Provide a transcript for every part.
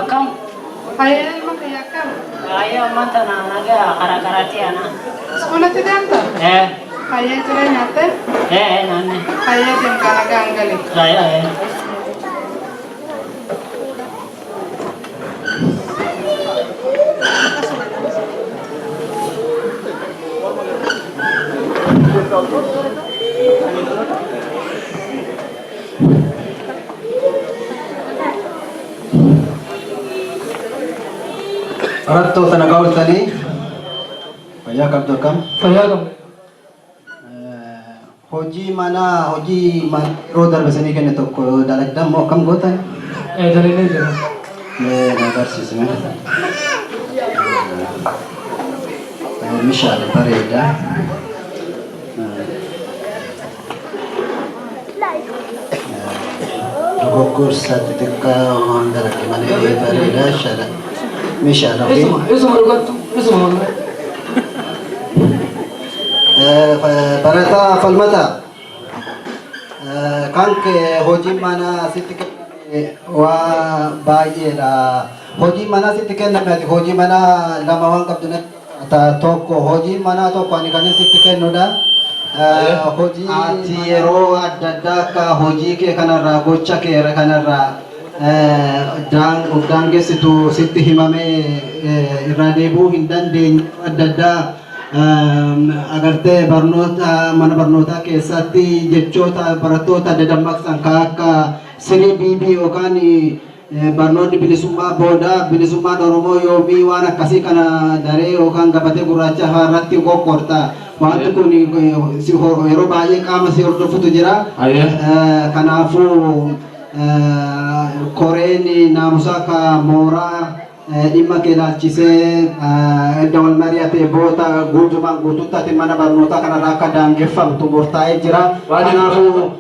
Akkam? Hayyee ilma kiyya akkam? Hayyee ammaan tana nagaa karaa karaatti ana. Iskuulatti deemta? Eh, Hayyee ciree nyaattee? eh, eh, naanne. Hayyee deemtaa nagaan gali. Hayyee, hayyee. Barattoota nagaa ooltanii fayyaa qabdu akkam? Fayyaa qabna. Hojii manaa hojii yeroo darbe isinii kenne tokko dalagdan moo akkam gootan? Dalagnee jira. Mee na agarsiisi mee. Meeshaalee bareedaa. Dogoggorsa xixiqqaa waan dalagde malee bareedaa shaala. Meeshaalee ofii. Isuma isuma dhugattu isuma wallahi. Barataa Falmataa kan kee hojii manaa sitti kenname waa baay'eedha. Hojii manaa sitti kenname ati hojii manaa lama waan qabdu natti fakkaata. Tokko hojii manaa tokko ani kan sitti kennudha. Hojii ati yeroo adda addaa akka hojii kee kanarraa gocha kee kanarraa daangessitu sitti himamee irraa deebi'uu hin dandeenye adda addaa agartee barnoota mana barnootaa keessatti jechoota barattoota dadammaqsan kan akka sirii biibii yookaan barnoonni bilisummaa booda bilisummaan Oromoo yoomii waan akkasii kana daree yookaan gabatee gurraacha fa'aa irratti qoqqoorta. Wanti kun yeroo baay'ee qaama si hordofutu jira. Kanaafuu koreen naamusaa ka mooraa dhimma kee ilaalchisee edda wal mari'atee booda guutumaan guututti ati mana barnootaa kanarraa akka daangeffamtu murtaa'ee jira. Kanaafuu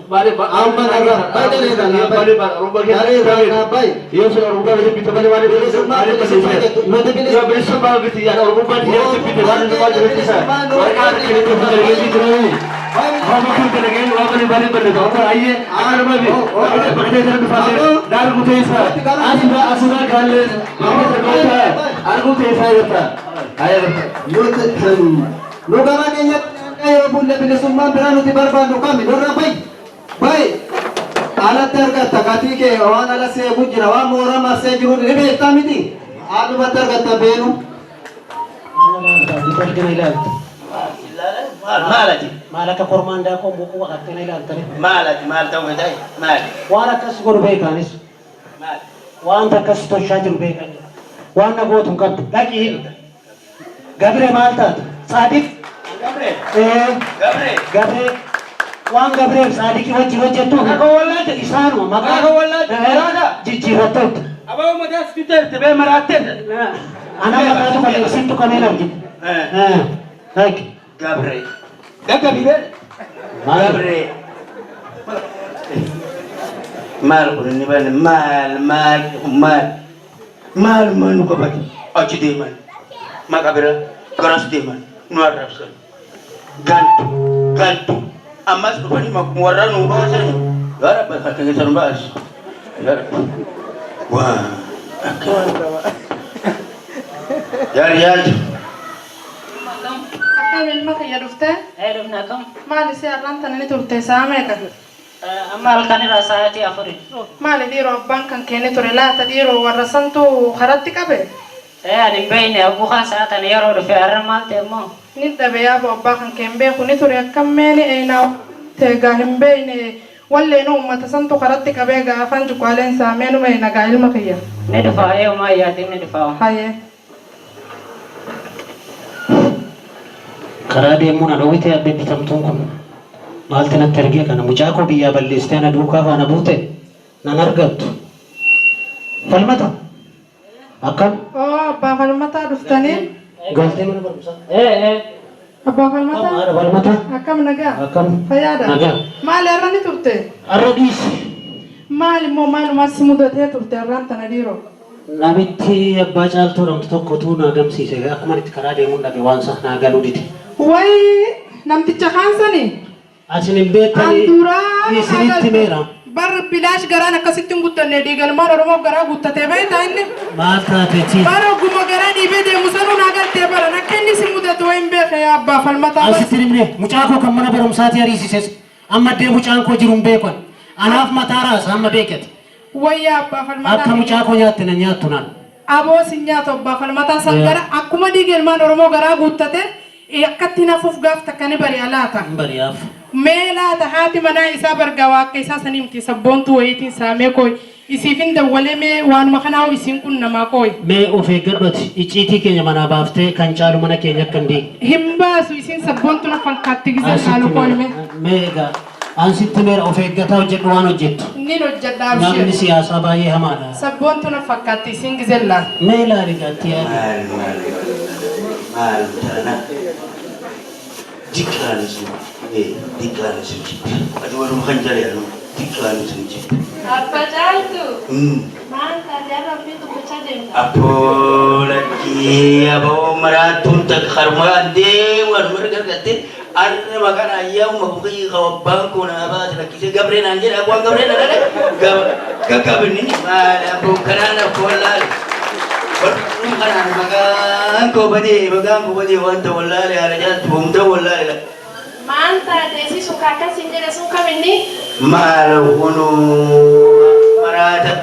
amma narra bayi bayi. Nu gara keenyatti yoo bulle bilisummaan biraa nuti barbaannu kami nurra bayi bayi alatti argatta gatii kee waan ala seequ jira waan mooraa marsee jiru ni beektaa miti alumatti argatta beenu. Argina ilaalta. Maal ati? Maal akka kormaan daakoo muquu akkana ilaaltani. Maal ati maal ta'uu feetaa? Maal? Waan akkas godhu beekaanis. Maal? Wanta akkas tolchaa jiru beekan. Waan na gootu hin qabdu. Dhaqii himi. Gabree maal taata? Tsaadiq? Gabree. Ee, Gabree. Gabree. Waan Gabreef Tsaadiqii wajjin hojjettu Maqaa wallaalte. isaanuma maqaa Maqaa wallaalte. Maraata. jijjiirratteettu. Abaa mataa sitti teerte bee maraatteerte. Ana maqaatu kan sittu kanneen argite. Dhaqi. Gabree. Gaggabii bee. Gabree. Maal kun inni bane maal maal maal maal maal nu qabate achi deeman maqa bira garas deeman nu arrabsan galtu galtu ammas dhufanii warra nu baasan yaa rabbi harka keessa nu baasi yaa rabbi waa akka yaari yaari Akkam ilma kiyya dhuftee? Eh, dhufna akkam? Maali si har'aan tana ni turte sa'a meeqa? Amma halkan irraa sa'aatii afuri. Maali dhiiroo abbaan kan kee ni ture laata dhiiroo warra santu karatti qabe? Eh, ani hin beekne abbuu kan sa'a tana yeroo dhufe har'a maal ta'e immoo? Ni dhabe yaaboo abbaa kan kee hin beeku ni ture akkam meeni eenaa ta'e hin beekne walleenu uummata santu karatti qabee gaa afaan cuqqaaleen saameenuma nagaa ilma kiyya. Ni dhufa ee homaa yaadin ni dhufa. Hayyee. Karaa deemuu na dhowwite abbee bitamtuun kun maalti natti ergee kana mucaa koo biyyaa balleessitee ana duukaa faana buute nan argattu. Falmata akkam Oo abbaa falmataa dhuftanii? galtee mana barumsaa? Eh, eh. Abbaa falmataa? Haadha falmata Akkam nagaa? akkam Fayyaadha? nagaa. Maali har'a ni turte? Har'a dhiisi. Maali immoo maalumaa si mudatee turte har'aan tana dhiiroo? Namitti abbaa caaltuu jedhamtu tokkotu na gamsiise akkuma itti karaa deemuun dhabe waan isaa naa galuu dide. Wayi namticha kaansanii? Asin hin beektanii An duraa isinitti meera. Bar bilaash garaan akkasitti hin guddanne dhiigalmaan Oromoo garaa guttatee beektaa inni. Maal taateeti? Bara ogguma garaa dhiibee deemu sanuu naa galtee baran akka inni si mudatu wayin beeke yaa abbaa falmataa. Asitti himne mucaa koo kan mana barumsaatii ariisises amma iddoo mucaan koo jiru hin beekan. Anaaf mataa raasa amma beekate. Wayyaa abbaa falmataa. Akka mucaa koo nyaatte na nyaattu naan. Aboo si nyaatu abbaa falmataa san gara akkuma dhiigalmaan Oromoo garaa guuttate akkatti nafuuf gaaf takka ni bari'a laata. Hin bari'aaf. Mee laata haati manaa isaa bargaa waa akka isaa sanii miti sabboontuu wayiitiin saamee kooyi. Isiifin dawwalee mee waanuma kanaa isiin qunnamaa kooyi. Mee of eeggadhu ati icciitii keenya manaa baaftee kan caalu mana keenya akka hin diigne. Hin baasu isiin sabboontu na fakkaatti gisee caalu kooyi mee. Mee egaa an sitti meera of eeggataa hojjedhu waan hojjettu. Nin hojjedha Namni abshee. siyaasaa baay'ee hamaadha. Sabboontu na fakkaatti isiin gisee laata. Mee ilaali gaatti yaadi. Maal maal maal taana diqqaan isin diqqaan isin jibbe ati waruma kan jala yaanu diqqaan isin jibbe. Abbaa Caaltuu, maal taatee har'a ofii dubbachaa deemta? Abboo lakkii aboo maraattuun takka haruma deemu haruma gargatte arra maqaan ayyaa'uma kukii abbaan koo naa baase lakkisee gabree naan jedha waan gabree na dhale gaggabinni maal abboo kanaan akkoo laale. Warruma kanaan maqaan koo badee maqaan koo badee wanta wallaale haala jaaltu humna wallaale. Maal taatee si sun akkas hin jedhe sun kam inni? Maal kunu maraata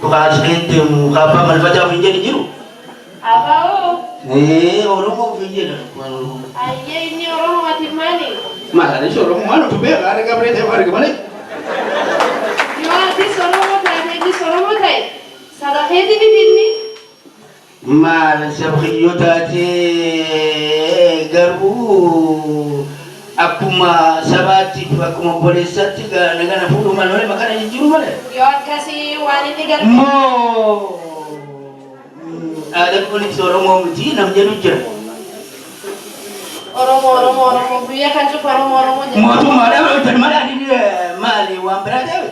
kaasee deemu kabbaa malfataa hin jedhi jiru. Abaa'oo, Oromoo ofiin jedha. ayyee inni Oromoo ati maali? Maal anis Oromoo maal ofi beeka haadha gabree ta'e arga malee. Yoo atis Oromoo taate innis Oromoo ta'e saba keeti miti inni? Maal sabkiyyoo taatee garuu akkuma sabaatti akkuma obboleessaatti nagana fuudhu maal malee maqaan jijjiiruu malee. Yoo akkasii waan inni gargaara. Moo aadaa kunis Oromoo miti nam jedhu jira. Oromoo Oromoo Oromoo biyya kan cufa Oromoo Oromoo jedha. Mootummaadhaan hojjetan malee ani maali waan biraa ta'e.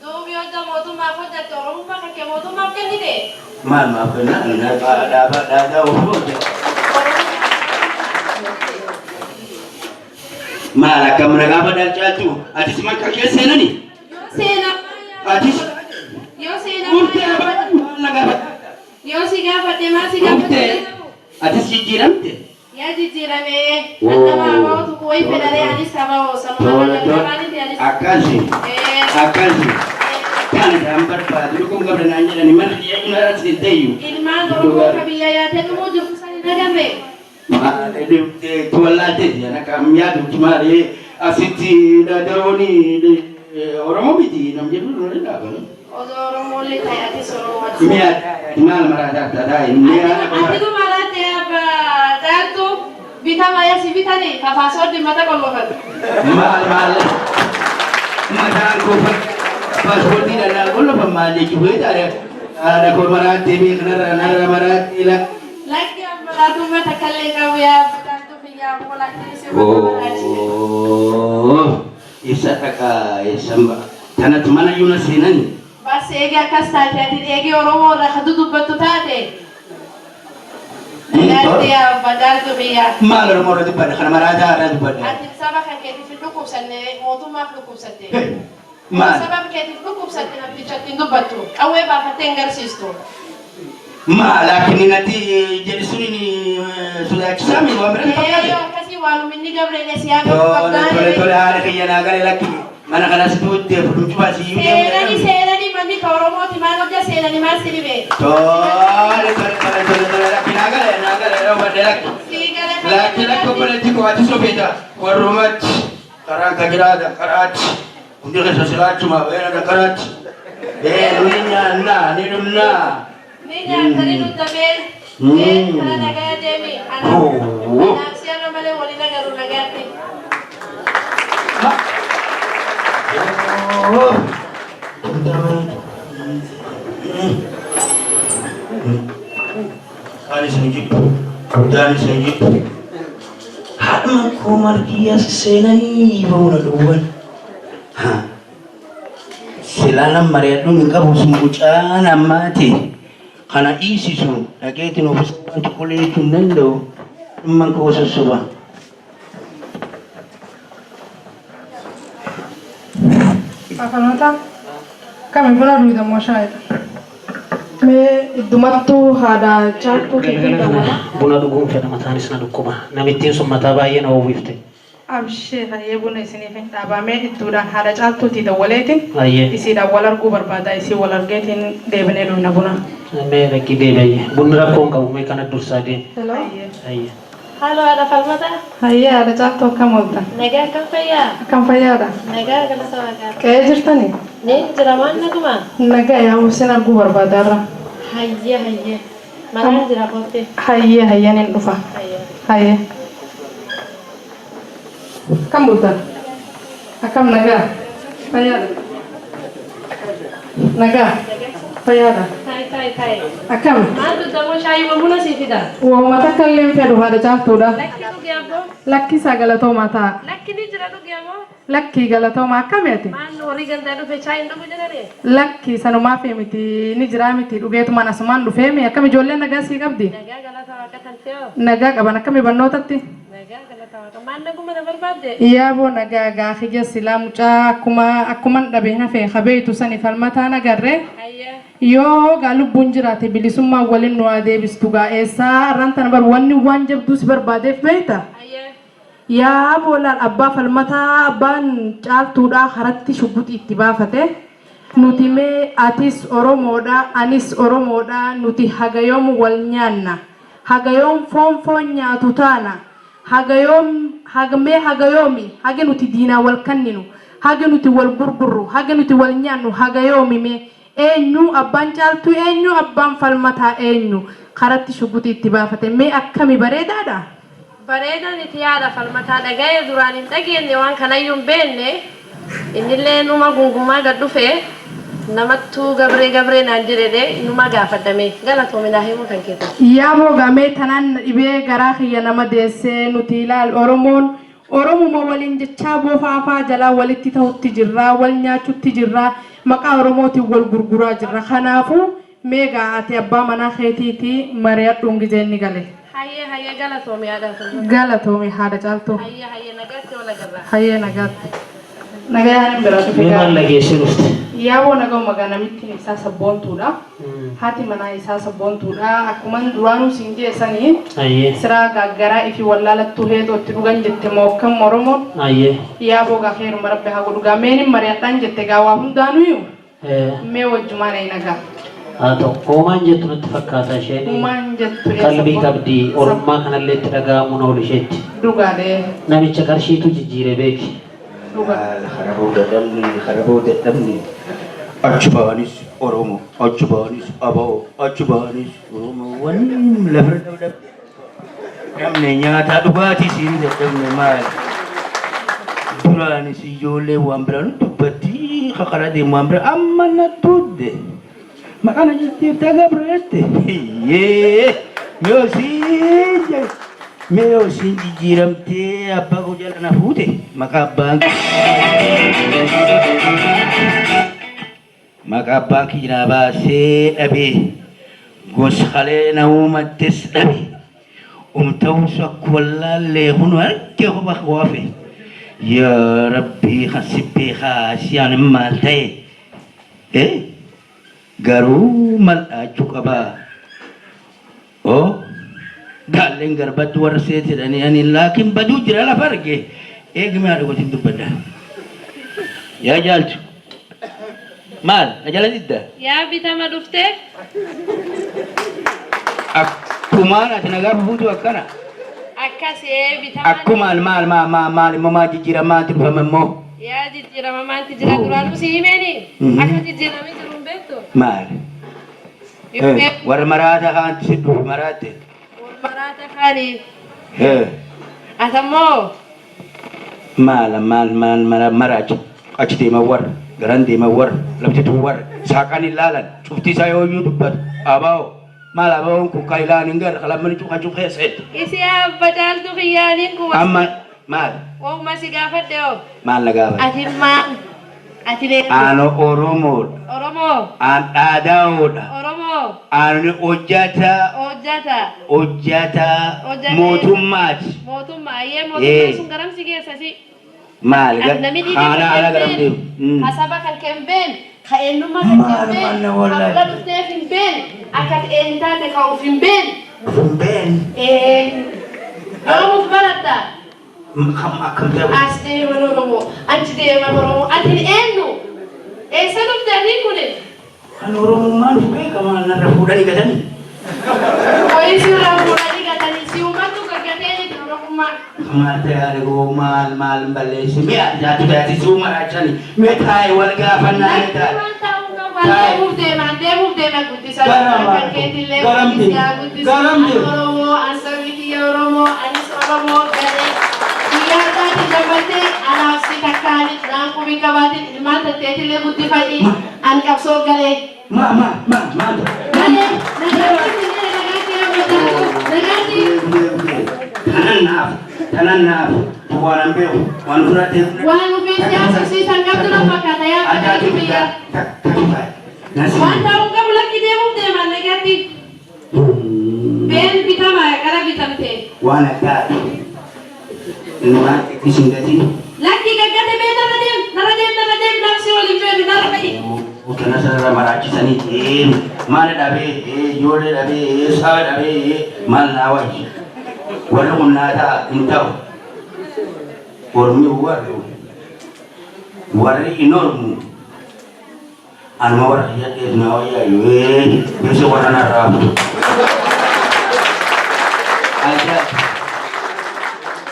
Duubi hojja mootummaaf hojjatte Oromummaa kan kee mootummaaf kennite. Maal maaf kenna ani dhaaba dhaaba ofii hojjeta. Maal akkam na gaafa dhalcaaltu atis makka keessa seenani Yoo seenaa atis yoo seenaa murtee maal na gaafa yoo si gaafadhe maal si gaafadhe murtee atis jijjiiramte. Yaa jijjiirame annama abaa'ootu wayi fedharee anis abaa'oo sanuma jalqabaaniti anis. Akkasi akkasi kan isaan barbaadu dhugum gabra naan jedhani mana xiyyeeffannoo irratti hin ta'eyyuu. Ilmaan Oromoo ka biyya yaatee dhumuu jirtu san hin agarre. Tuwallaalteeti akka yaadumti maali asitti dhadarooni Oromoo miti nam jedhu nu dhaabani. Odoo Oromoolee ta'e atis Oromoo ati. Mi'a maal maraataa tataa mi'a. Atitu maraate abbaa Caaltuu bitama yaa si bitani kafaasoo mata qollofatu. Maal maal mataan koo paaspoortii dhalaa qollofa maal jechuun taate haadha koo maraattee beeknarra narra maraattee la. Lakki ammaraatu mata kallee qabu yaa abbaa Caaltuu biyyaa boolaatiin si mata maraachise. Ibsa dhaqaa eessan ba'a. Tanatti mana yuuna seenani. Bas eegee akkas taate ati eegee Oromoo irraa kan dudubbattu taate. Nagaatti yaa abbaa Caaltuu biyyaa. Maal Oromoo irra dubbadha kana maraataa irra dubbadha. Ati saba kan keetiif hin dhukkubsanne mootummaaf dhukkubsatte. Maal? Saba keetiif dhukkubsatte namtichatti hin dubbattu. Qawwee baafattee hin garsiistu. Maal akka inni natti jedhi suni sodaachisaa mi waan bira fakkaate. Yoo akkasii waanuma inni gabreedhe si haa Tole tole tole haala kiyya naa gale lakki mana kanas tuutte fudhumchu baasii. Seenani seenani manni ka Oromooti maal hojja seenani maal si dhibe? Tole tole tole tole tole lakki naa gale naa gale yeroo badde lakki. Sii gale Lakki lakki obboleetti koo ati sofeeta warrumatti karaan ka jiraata karaatti hundi keessa silaachuma beena karaatti. Ee nuyi nyaannaa ni dhumnaa. Ni nyaatanii dhugdamee. Ee kana nagaa deemi. Anaaf si har'a malee waliin agarru nagaatti. Ani isin jibbu, guddaan isin jibbu. Haadhuma koo margiyyaa seenanii ba'uuna dhowwan. Silaa nan mari'adhuun hin qabu sun mucaan ammaati. Kana dhiisisu dhaqeetiin ofiis waan tokko jechuu hin danda'u. Dhimman koo sossoba. Falmataa. Kami buna dhugda moo shaayidha? Mee iddumattuu haadha Caaltuu Galgala kana buna dhuguun fedha, mataanis na dhukkuba. Namittiin sun mataa baay'ee na oowwifte. Abshee hayyee, buna isiniif hin dhaabamee idduudhaan haadha Caaltuutii dawwaleetiin Hayyee. isiidhaan wal arguu barbaada, isii wal argeetiin deebinee dhugna buna. Mee dhaqii deebi'ayye. Bunni rakkoo hin qabu, mee kana dursaa deemi. Hayyee. Hayyee. Haaloo, haadha Falmataa. Hayyee, haadha Caaltuu, akkam ooltan? Nagaa, akkam fayyaa? Akkam fayyaadha? Nagaa, galata Waaqaa. Qe'ee jirtanii? Ni jira, waan naguma? Nagaa, yaa isin arguu barbaada irra. Hayyee hayyee. Manaan jira, koottee. Hayyee hayyeen hin dhufa. Hayyee. Hayyee. Akkam bultan? Akkam nagaa? Fayyaadha? Nagaa? Fayyaadha? Ta'i ta'i ta'i. Akkam? Maal dhugdamoo, shaayii moo buna sii fida? Waanuma takka illee hin fedhu, haadha Caaltuudha. Lakki, dhugi abboo. Lakkisaa, galatoomaa ta'a. Lakki, ni jira, dhugi ammoo. Lakkii, galatoomaa, akkami ati? Maal, horii gandaa dhufe shaayii hin dhugu jedhani? Lakkii, sanumaaf miti, ni jiraa miti, dhugeetumaan asumaan dhufeemi. Akkam, ijoolleen nagaa sii qabdi? Nagaa, galata Waaqa, tantee. Nagaa qaban. Akkami barnootatti? Nagaa, galata Waaqa. Maal, naguma na barbaadde? Yaaboo, nagaa gaafiyya silaa mucaa akkuma akkuman dhabe hafe kabeeytu sani Falmataa nagarre. Hayyee. Yoo gaa lubbuun jiraate bilisummaan waliin nu haa deebistu. Gaa eessaa har'aan tana bar wanni waan jabduu si barbaadeef beeyta? Hayyee. Yaa boolaan abbaa Falmataa, abbaan Caaltuudhaa karatti shugguxii itti baafate. Nuti mee atis Oromoodha, anis Oromoodha, nuti hagayoom wal nyaanna? Hagayoom foon foon nyaatu taana? Hagayoom hagmee hagayoomi hage nuti diinaa wal kanninu, hage nuti wal gurgurru, hage nuti wal nyaannu hagayoomi? Mee eenyu abbaan Caaltuu, eenyu abbaan Falmataa, eenyu karatti shugguxii itti baafate? Mee akkami, bareedaadha? Bareedaa miti, haadha Falmataa. Dhaga'ee duraan hin dhageenye, waan kanayyuu hin beekne. Innillee numa gungumaa gad dhufe, namattuu gabree gabree naan jedhedhe, numa gaafadhame. Galatoominaa himuu kan keetu. Yaa boogamee tanaan na dhibee, garaa kiyya nama deessee. Nuti ilaal, Oromoon Oromuma waliin jechaa bofaafaa jalaa walitti ta'utti jirraa, wal nyaachutti jirraa, maqaa Oromootiin wal gurguraa jirra. Kanaafuu mee gaa ati abbaa manaa keetiiti mari'adhuun gizeen ni gale. Hayyee hayyee, galatoomi, haadha Falmataa. Galatoomi, haadha Caaltuu. Hayyee hayyee, nagaatti wal agarra. Hayyee, nagaatti. Nagayaan hin biraa dhufe Mee gaa. maal dhageessee dhufte? Yaaboo, naga'uma gaa, namittiin isaa sabboontuudha. Haati manaa isaa sabboontuudha. Akkuman duraanuu siin jeessanii siraa gaaggaraa ifi wallaalattuu heexoo itti dhugan jette moo akkam Oromoon? Hayyee. Yaaboo gaa, heeruma Rabbi haa godhu gaa, meenin mari'adhaan jette gaa, waa hundaanuyyuu mee wajjumaan ayi nagaa. Haa ta'u. Hoomaan jettu natti fakkaata isheen. Uumaan jettu ee. Qalbii qabdi. Oromummaa kanallee itti dhaga'amuun oolu isheetti. Dhugaadhee. Namicha qarshiitu jijjiire, beeki. Dhugaa. Kana booda dhabni, kana booda dhabni. Achi ba'anis Oromoo, achi ba'anis ABO, achi ba'anis Oromoo. Wanni lafa dhabne. Dhabne nyaataa dhugaatii siin dadhabne maali? Duraanis ijoollee waan biraa nu dubbatti, kakara deemu waan biraa amma na tuudde. Maqaan jijjiirtee gabreette. Hiyyee! Mee osiin jijjiiramtee abbaa koo jala na fuute, maqaa abbaan kiyya na baasee dhabee, gosa na uumattes dhabe. Umta'uus akka wallaallee kun harkee kopha waafe. Yaa Rabbii, kan si beekaa siyaan maal ta'e? Garuu mal dhaachuu qabaa? Oo, gaalleen garbatti warra seet jedhanii, ani laakiin baduu jira lafa arge. Eegime haadha gotiin dubbadha. Yaa jaaltu. Maal? Na jala didda? Yaa bitama dhuftee? Akkumaan ati nagaa fuutu akkana. Akkasii bitama. Akkumaan maal maal maal maal immoo maal jijjiiramaatti dhufame immoo? Yaa jijjiirama maalti jira, duraanuu si himeeni? Akka jijjiiramee jiru hin beektu? Maal? Warra maraata kaantu si dhufe maraatte. Maraata kaani. Atammoo Maal maal maal mara maraacha achi deeman, warra garan deeman, warra laftitu, warra saaqan hin laalan, cufti isaa yooyyuu dubbatu abaa'o. Maal abaa'oon kun kan ilaan hin garre kalammani cufa cufee seetu. Isi abba Caaltu kiyyaaniin kun Amma maal? Waa'uma si gaafadhe hoo. Maal na gaafate? Ati maal? Ati beektu? Ano Oromoodha. Oromoo. An dhaadaa'oodha. Oromoo. Ani hojjata. Hojjata. Hojjata. Hojjata. Mootummaati. Mootummaa. Ayyee, mootummaan sun garam si geessa si? Maal? Ati namni dhiiga Haala kan haala garam kee deemu. hin beekne, kasaba kan kee hin beekne, Ka eenyummaa kan Maal hin beekne, manna ka wallahi. fuula dhufteef hin beekne, akka ati eenyu taate ka of hin beekne. Hin beekne. Ee, yoomuuf baratta? Kam akkam ta'e? As deeman Oromoo, achi deeman Oromoo, ati eenyu? Eessa dhufte ati kunin? Kan Oromummaan of beekamaa narra fuudhanii gatanii. Wayii sirraa fuudhanii gatanii si uummattu gaggatee miti Oromummaa. Maal ta'e haadha koo, maal maal balleessi? Mi'a jaatu taate si maraachani. Mee taa'e wal gaafannaa mee Lakki taa'e. waan ta'uu qabu an deemuuf deema, an deemuuf deema guddisa. Garam Kan keetillee garam guddisi haa guddisu. Garam An Oromoo, an sabni kiyya Oromoo, anis Oromoo galee. Guyyaa har'aati gammaddee anaaf si takkaani naan qubii qabaatin ilmaan tatteetillee guddifadhi an qabsoo galee. Ma ma ma ma. Galee nagaatti nagaatti yaa nagaatti. Tanan naaf tanan naaf waan an beeku waan ofirraa deemu. Waan ofii siyaasisiisan qabdu na fakkaata yaa Addaatu biyya. biyya. Waan ta'uu qabu lakki deemuuf deeman nagaatti. Been bitama gara bitamte. Waan addaati. Ilmaan isin gatiin. Lakki gaggate mee narra deem, narra deem, narra deem, nafsi waliin feenu narra fa'i. Kana sarara maraachisanii maal dhabee, ijoollee dhabee, saba dhabee, maal naa wayya. Warri kun naa ta'a hin ta'u. Ormi warri warri hin ormu. Anuma warra kiyya naa wayyaayu beese warra narraa futu.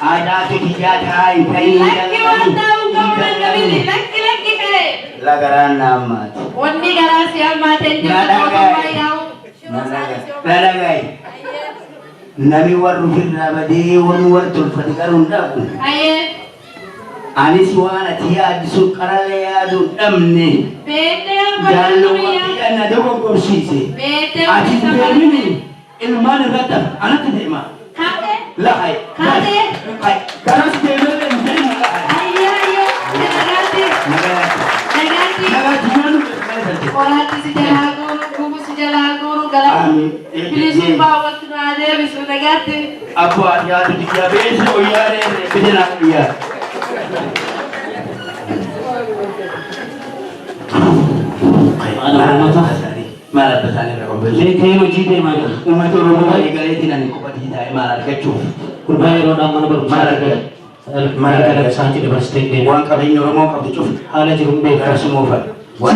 Aadaatu kiyyaa ta'a hin ta'in. Lakki waan ta'uu qabu nan qabini, lakki lakki ka'e. Lagaraan naammaati. Wanni garaa si hammaatee hin jirtu mootummaa yaa'u. Dhalagai. Nami warri ofirraa badee warri warri tolfate garuu hin dhabu. Ayyee. Anis waan ati yaaddu sun qarallee yaaduu hin dhabne. Beektee abbaa Jaalluwwan biyya. biyya na dogoggorsiise. Beektee Ati hin deemini ilmaan irratti anatti deema. Kaatee. Lahay. Kaatee. Garas deemellee hin deemu lahay. Ayyee ayyee. Nagaatti. Nagaatti. Nagaatti. Nagaatti nyaannu. Qoraatti si jalaa guuru, gubu si jalaa guuru, galata. Amiin. Bilisummaa walitti nu haa deebisu nagaatti. Abbo ati yaadu biyya beese oyyaaree bidena biyya. Maal abba isaanii irra qopheessu? Mee ka'ee hojii deemaa jira. Uummata Oromoo walii galeetiin ani kophatii taa'ee maal argachuuf? Gurbaa yeroodhaan mana barumsaa Maal argatu? Maal argatu? Sa'aatii dabarsitee deema. Waan qabeenya Oromoo qabdu cufu Haala jiru hin beeku. gara sumoofan.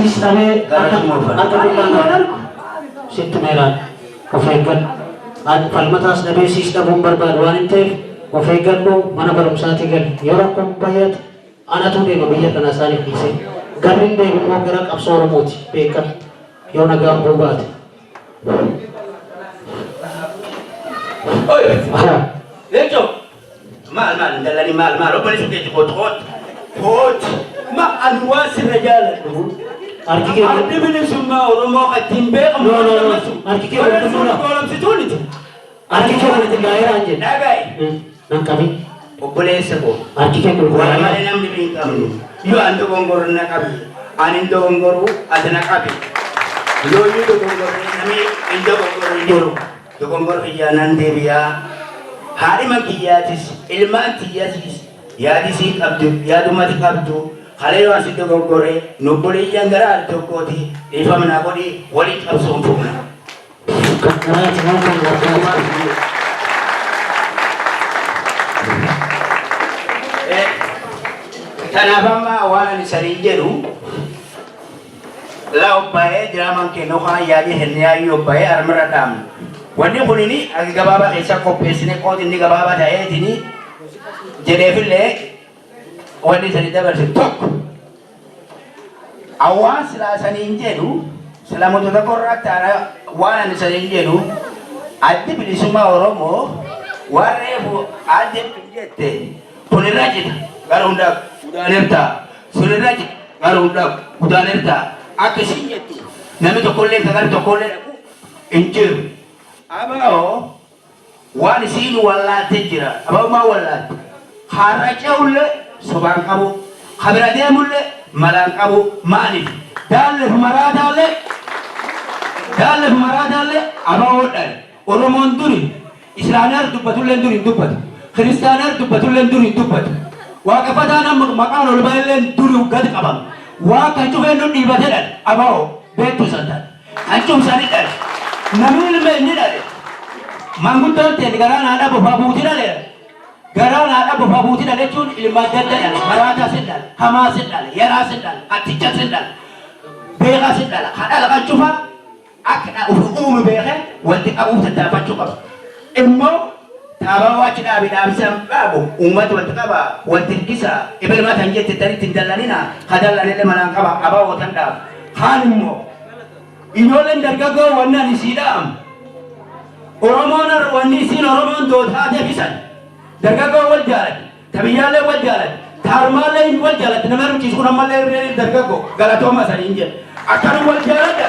Siis dhabee Gara akka sumoofan. akka dullaa kan sitti meeraan of eeggadhu. Ani falmataas dhabee siis dhabuun barbaadu waan hin ta'eef of eeggadhu, mana barumsaatii gali. Yoo rakkoon baay'ate anatu deema biyya kana isaaniif dhiisee. Garri hin deemu immoo gara qabsoo Oromooti beekadhu. Yoo nagaan bu'uu baate. Oi! Leencoo! Maal maal intallani maal maal obboleessu keeti kootu kootu kootu ma ani waan sirra jaaladhu. Harki kee Addi bilisummaa Oromoo kan ittiin beekamu. No, no, no. Harki kee qulqulluudha. Goolomsituuniti. Harki kee walitti gaa'eeraan jedhe. Dhaga'i. Nan qabin. Obboleessa koo. Harki kee Wal qulqullaa'eera. malee namni hin qabnu. Yoo an dogongoru na qabi. Ani hin dogongoru ati na qabi. Yoo inni dogongorre namni hin dogongorre hin jiru. Dogongorri kiyyaa nan deebi'aa. Haadhima kiyyaatis ilmaan tiyyatis yaadisii qabdu yaadumati qabdu. Kalee yoo asi dogoggore nu obboleeyyan gara al tokkooti dhiifama naa godhi waliin qabsoon fufna. Kan garaati moo kan harkaati? Kanaaf amma waan ani saniin jedhu la obbaa'ee diraamaan keenya kaan yaadii henniyaayyuu obbaa'ee armirra dhaabna. Wanni kunini agi gabaabaa keessa qopheessine qoodi inni gabaabaa ta'eetini jedheefillee wanni sani dabarse tokko. Awwaan silaa saniin jedhu sila mootota korraatti waan ani saniin jedhu addi bilisummaa Oromoo waan reefu addi jette kun irra jira gara hundaaf gudaaneerta sun irra jira gara hundaaf gudaaneerta akka isin jettu namni tokkollee kan gara tokkollee dhaqu hin jiru. Abaa'oo waan isiin wallaalte jira. Abaa'oo maa wallaalte? Har'a ce'ullee sobaan qabu. Kabira deemullee malaan qabu. Maaliif? Daalleef maraataallee daalleef maraataallee abaa'oo dhale. Oromoon duri Islaamiyaan dubbatullee duri hin dubbatu. Kiristaanaan dubbatullee duri hin dubbatu. Waaqeffataan amma maqaan ol ba'ellee duri gadi qabama. Waa kan cufee nu dhiibate dhale abaa'oo beektu san taate. Kan cufsanii dhale. Namni ilma inni dhale. Maanguddoon ta'e garaan haadha bofaa buuti dhale. Garaan haadha bofaa buuti dhale jechuun ilma adda adda dhale. Maraataa sin dhale, hamaa sin dhale, yaraa sin dhale, hatticha sin dhale, beekaa sin dhala. Ka dhala kan cufa akka ufi uume beekee walitti qabuuf tattaafachuu qaba. Immoo taabaa waachi dhaabi dhaabisaan dhaabu uummata walitti qaba, walitti hirkisa, ibilma tan jette tan ittiin dallanina, ka dallanillee manaan qaba, abaa'oo tan dhaabu. Kaan immoo ijoolleen dargaggoo wannan isii dhaamu. Oromoon wanni isiin Oromoon dootaateef isan dargaggoo wal jaalatti, tabiyyaallee wal jaalatti, taarmaallee wal jaalatti. Nama hirkisu kun ammallee irreen dargaggoo galatooma saniin jedha. Akkanum wal jaaladha,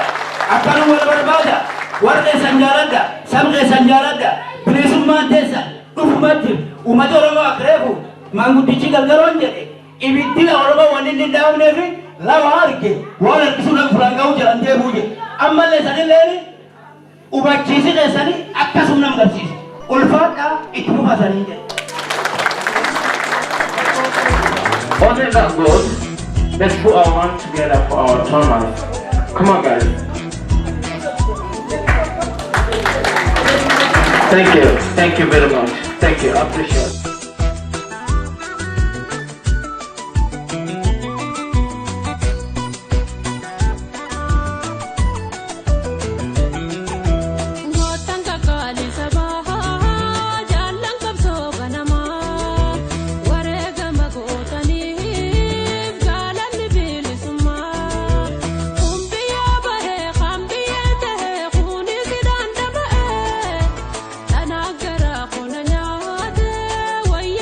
akkanum wal barbaada, warra keessan jaaladha, sab keessan jaaladha, bilisummaan teessan dhufuma jira. Uummata Oromoo akka reefu maanguddichi galgaloon jedhe, ibiddi Oromoo wanni inni hin dhaabneef lama arge waan harkisuu nama fulaan ga'uu jedhan deemuu jedhe. Ammallee sanilleen hubachiisi keessanii akkasuma nama garsiisa. Ulfaadhaa itti fufasanii jedhe. Wasn't that good? Let's put our hands together for our Thomas. Come on, guys. Thank you. Thank you very much. Thank you. I appreciate it.